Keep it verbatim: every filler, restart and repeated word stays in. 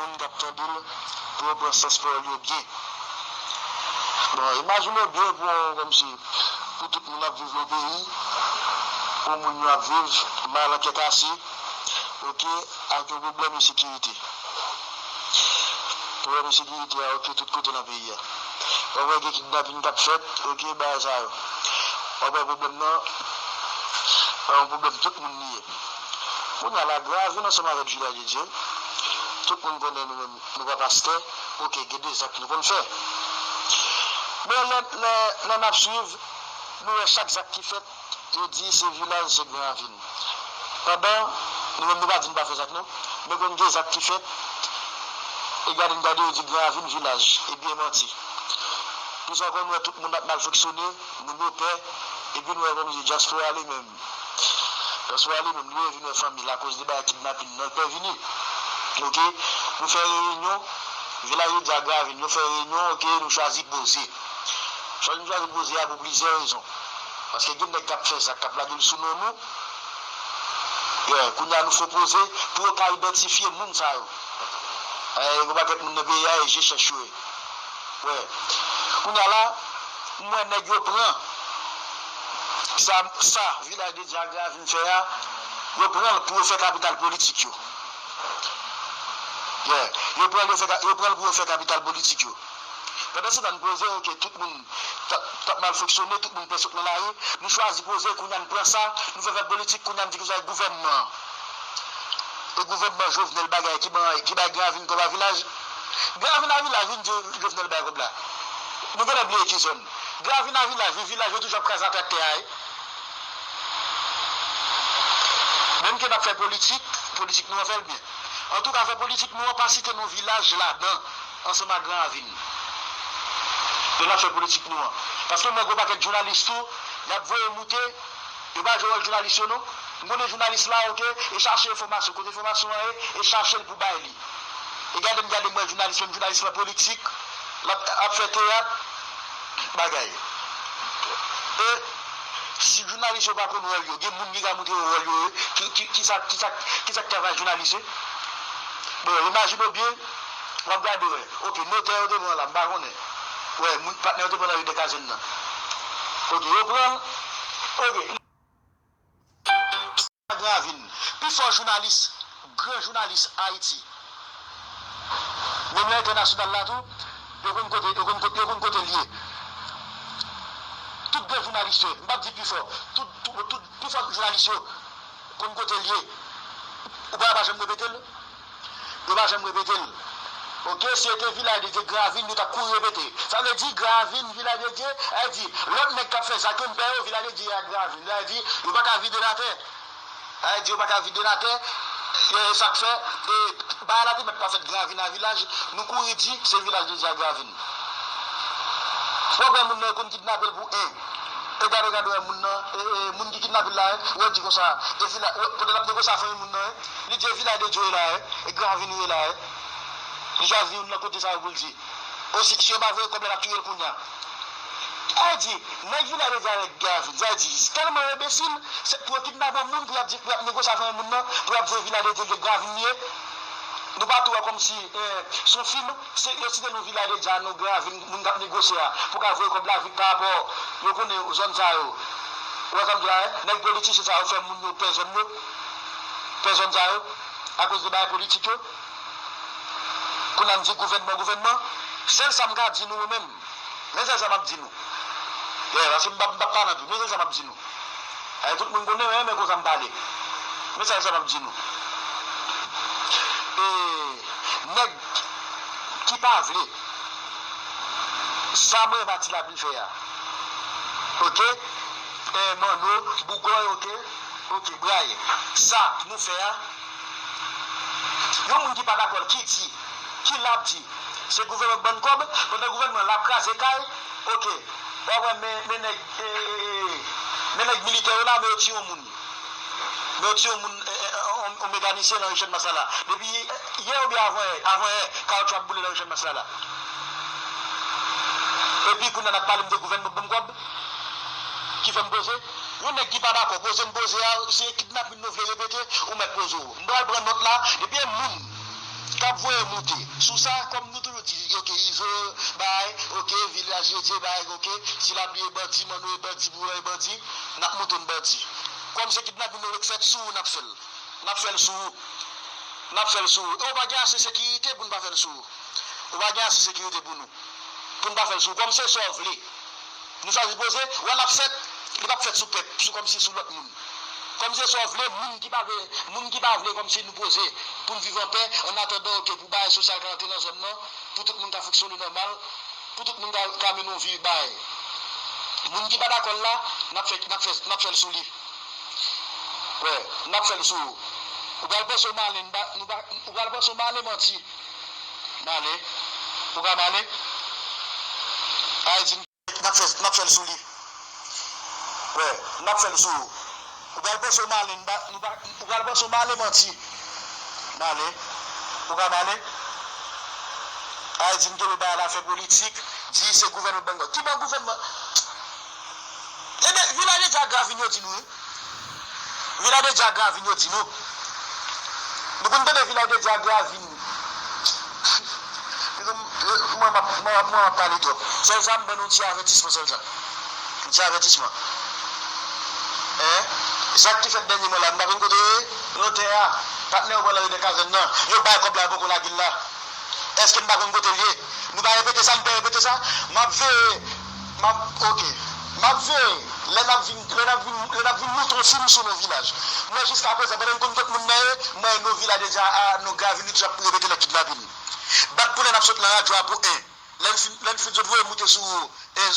moun k ap tande l, pou yo pran sans pawòl yo byen. Bon, imajine w byen pou, kòmsi, pou tout moun ap viv yon peyi, pou moun yo ap viv mal an kè kase, oke, ak yon pwoblèm ensekirite. Pwoblèm ensekirite a, oke, tout kote nan peyi a. W ap wè gen kidnapin k ap fèt, oke, bagay sa yo. W ap wè pwoblèm nan, se yon pwoblèm tout moun li ye. Kounye a la, Gravin ansanm avèk Vilaj de Dye, tout moun konnen nou menm, nou pa pastè, oke, gen de zak nou konn fè. Men lè, lè, lè n ap swiv, nou wè chak zak ki fèt, yo di se Vilaj, se Gran Ravin. Pandan, nou menm nou pa di n pa fè zak non, men konn gen zak ki fèt, e gade n gade yo di Gran Ravin, Vilaj, e byen manti. Plis ankò, nou wè tout moun ap mal fonksyone, moun yo pè, epi nou wè kòmsi dyaspora li menm. Dyaspora li menm, li revin wè fanmi l akoz de bagay kidnapin nan, l pè vini. Oke? Nou fè reyinyon, Vilaj de Dye ak Gravin, nou fè reyinyon, oke, nou chwazi poze. Chwazi, nou chwazi poze a pou plizyè rezon. Paske gen nèg k ap fè zak, k ap lage l sou non nou. Yeah, kounye a nou fè poze pou yo ka idantifye moun sa yo. Eh, yon pakèt moun nan peyi a, e je chèch yo ye. Wè. Kounye a la, m wè nèg yo pran sa, sa Vilaj de Dye ak Gravin fè a, yo pran l pou yo fè kapital politik yo. Yeah. Yo pran l, yo fè ka-, yo pran l pou yo fè kapital politik yo. Pandan se tan, n poze, oke, tout moun t ap, t ap mal fonksyone, tout moun pè sot nan lari, nou chwazi poze, kounye a n pran sa, nou fè fè politik, kounye a n di konsa e gouvènman an. E gouvènman Jovenel bagay ki ban, ki bay Gravin kòb a Vilaj. Gravin a Vilaj vin di Jovenel bay kòb la. Nou genlè bliye ki zòn. Gravin a Vilaj, wi, Vilaj yo toujou ap kraze atè ak tè a, wi. Menm ke n ap fè politik, politik nou an fè l byen. Antouka, fè politik nou an pa site non Vilaj ladan, ansanm ak Gran Ravin. Lè n ap fè politik nou an. Paske m wè gen yon pakèt jounalis tou, y ap voye moute, yo pa jwe wòl jounalis yo non. M konnen jounalis la, oke, e chache enfòmasyon, kote enfòmasyon an ye, e chache l pou bay li. E gade m gade m wè jounalis, menm jounalis lan politik, l ap, ap fè teyat, bagay. E si jounalis yo pa konn wòl yo, gen moun ki ka montre yo wòl yo ye, ki, ki, ki sa, ki sa, ki sa k travay jounalis ye? Bon, imajine w byen, w ap gade wè. Oke, notè yo te pran la, m pa konnen. Wè, moun, patnè yo te pran nan ri de Kazèn nan. Oke, yo pran l. Oke. Gravin, pi fò jounalis, gran jounalis Ayiti. Menm nan entènasyonal la tou, yo konn kote, yo konn kote, yo konn kote l ye. Tout gran jounalis yo, m p ap di pi fò, tout, tout, tout, pi fò jounalis yo konn kote l ye. Ou pa, pa janm repete l? Yo pa janm repete l. Oke, si yo te Vilaj de Dye, Gravin, yo t ap kouri repete. Sa vle di, Gravin, Vilaj de Dye, sa vle di, lòt nèg k ap fè zak yo, m pè yo, Vilaj de Dye ak Gravin. Sa vle di, yo pa ka vide l atè. Sa vle di, yo pa ka vide l atè. E sa k fè, e, bagay la te mèt pa fèt Gravin a Vilaj, nou kouri di, se Vilaj de Dye ak Gravin. W ap wè moun nan yo konn kidnape l pou en. E gade, gade wè moun nan, e, e, moun ki kidnape l la, e, w ap di konsa, e Vilaj, w, pandan l ap negosye a fanmi moun nan, e, li di e Vilaj de Dye w ye la, e, e Gravin ou ye la, e. Li chwazi youn nan kote sa yo pou l di. O si, si yo pa voye kòb la, l ap touye l kounye a. Sa vle di, nèg Vilaj de Dye avèk Gravin, sa vle di, tèlman yo enbesil, se pou yo kidnape yon moun, pou y ap di, pou y ap negosye a fanmi moun nan, pou y ap voye Vilaj de Dye gen Gravin li ye. Nou pa tou wè kòmsi, eh, se yon fim, se, yo site non Vilaj de Dye a, non Gravin, moun k ap negosye a, pou ka voye kòb la vit pa rapò, yo konnen zòn sa yo. Ou wè sa m di la, eh? Nèg politisyen sa yo fè moun yo pè zòn yo, pè zòn sa yo, akoz de bagay politik yo. Kounye a n di gouvènman, gouvènman. Sèl sa m ka di nou, mwen menm, men sèl sa m ap di nou. Yeah, paske m p ap, m p ap pale anpil, men sèl sa m ap di nou. Eh, tout moun konnen, mwen renmen konsa m pale. Men sèl sa m ap di nou. E, nèg ki pa vle, sa mwen Mati Labri fè a. Oke? Eh, Manno, Bougòy, oke? Oke, Bray. Sa nou fè a, yon moun ki pa dakò l, ki di, ki l ap di, se gouvènman k ban n kòb, pandan gouvènman l ap kraze kay, oke, w ap wè men, men nèg, e, e, e, men nèg militè yo la, men yo tiye yon moun. Men yo tiye yon moun, e, e, e, yon, yon mekanisyen nan Richard Marcel la. Depi, e, yè oubyen avan yè, avan yè, kawoutchou ap boule nan Richard Marcel la. Epi kounye a n ap pale m de gouvènman k ban m kòb, ki fè m poze. Yon nèg ki pa dakò, poze m poze a, se kidnapin nou vle repete, ou mèt poze w. M pral pran nòt la, depi e moun k ap voye moute. Sou sa, kòm nou toujou di, oke, Izo bay, oke, Vilaj Dedye bay, oke, Ti Lapli e bandi, Manno e bandi, Bourè e bandi, n ap moute n bandi. Kòm se kidnapin yo k fèt sou ou, n ap fè l. N ap fè l sou ou. N ap fè l sou ou. E ou pa gen ase sekirite pou n pa fè l sou ou. Ou pa gen ase sekirite pou nou. Pou n pa fè l sou ou. Kòm se sa w vle. Nou sa sipoze, wè l ap fèt, li p ap fèt sou pèp, sou kòmsi sou lòt moun. Kòm se sa w vle, moun ki pa vle, moun ki pa vle kòmsi nou poze pou n viv anpè, annatandan, oke, pou bagay sosyal ka rantre nan zòn nan, pou tout moun ka fonksyone nòmal, pou tout moun ka, ka mennen yon vi bay. Moun ki pa dakò l la, n ap fè, n ap fè, n ap fè l sou li. Wè, n ap fè l sou ou. Ou pral panse w malen, n pa, nou pa, ou pral panse w malen manti. Malen. Ou ka malen. Ay di m, n ap fè, n ap fè l sou li. Wè, n ap fè l sou ou. Ou pral panse w malen, n pa, nou pa, ou pral panse w malen manti. Malen. Ou ka malen. Ay di m kenbe bay la fè politik, di se gouvènman banga. Ki ban gouvènman? Ebyen, Vilaj Dedye ak Gravin yo di nou, wi. Vilaj Dedye ak Gravin yo di nou. Nou konn tande Vilaj Dedye ak Gravin. Mwen, mwen, mwen, mwen ap pale twòp. Sòlja, m ban nou ti avètisman, Sòlja. Yon ti avètisman. Hein? Zak ki fèt dènyèman la, m pa konn kote yo ye? Notè a, patnè yo pran nan ridè kazèn nan. Yo bay kòb la, yo poko lage l la. Èske m pa konn kote l ye? Nou pa repete sa, nou pa repete sa? M ap veye, m ap, oke. M ap veye, lè n ap vin, lè n ap vin, lè n ap vin moute yon fim sou non Vilaj. Mwen jiskaprezan, pandan m konn kot moun nan ye, mwen non Vilaj Dedye a, non Gravin, nou toujou ap repete lè kidnapin. Bat pou lè n ap sot nan radyo a pou en. Lè n fin, lè n fin sot voye moute sou, e,